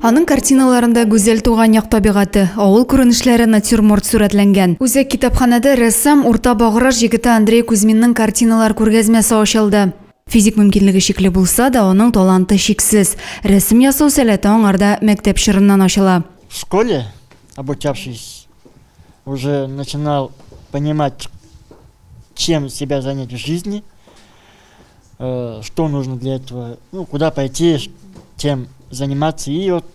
Аның картиналарында гүзәл туган як табигате, авыл күренешләре, натюрморт сурәтләнгән. Үзәк китапханәдә рәссам, Урта Баграж егете Андрей Кузьминның картиналар күргәзмәсе ачылды. Физик мөмкинлеге чикле булса да, аның таланты чиксез. Рәсем ясау сәләте аңарда мәктәп чорыннан ачыла. В школе обучавшись, уже начинал понимать, чем себя занять в жизни, что нужно для этого, ну, куда пойти, чем заниматься. И вот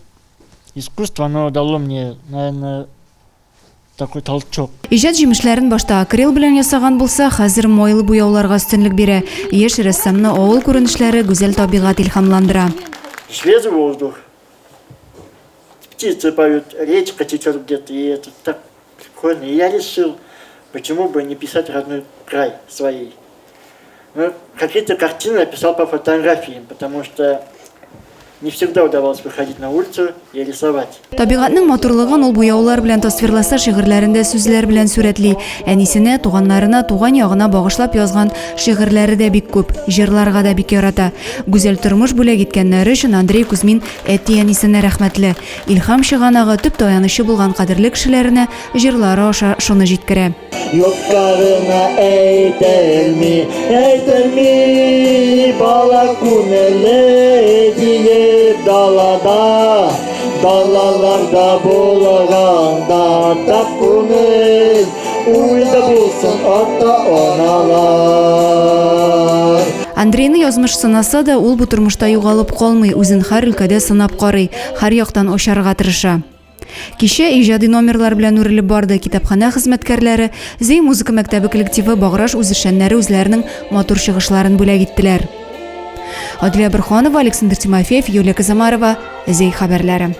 искусство, оно дало мне, наверное, такой толчок. Иҗат җимешләрен башта акрил белән ясаган булса, хәзер майлы буяуларга өстенлек бирә. Яшь рәссамны авыл күренешләре, гүзәл табигать илһамландыра. Свежий воздух, птицы поют, речка течет где-то, и это так прикольно. И я решил, почему бы не писать родной край своей. Ну, какие-то картины я писал по фотографиям, потому что не всегда удавалось выходить на улицу и рисовать. Табигатьнең матурлыгын ул буяулар белән тасвирласа, шигырьләрендә сүзләр белән сурәтли. Әнисенә, туганнарына, туган ягына багышлап язган шигырьләре дә бик күп, җырларга да бик ярата. Гүзәл тормыш бүләк иткәннәре өчен Андрей Кузьмин әти-әнисенә рәхмәтле. Илһам чыганагы, төп таянычы булган кадерле кешеләренә җырлары аша шуны җиткерә. Юкка гына әйтелми, әйтелми, бала күңеле диеп далада, далаларда булганда тап күңел, уйда булсын ата-аналар. Андрейны язмыш сынаса да, ул бу тормышта югалып калмый, үзен һәр өлкәдә сынап карый, һәр яктан ачарга тырыша. Кичә иҗади номерлар белән үрелеп барды. Китапханә хезмәткәрләре, Зәй музыка мәктәбе коллективы, Баграж үзешчәннәре үзләренең матур чыгышларын бүләк иттеләр. Аделя Борһанова, Александр Тимофеев, Юлия Казамарова, Зәй хәбәрләре.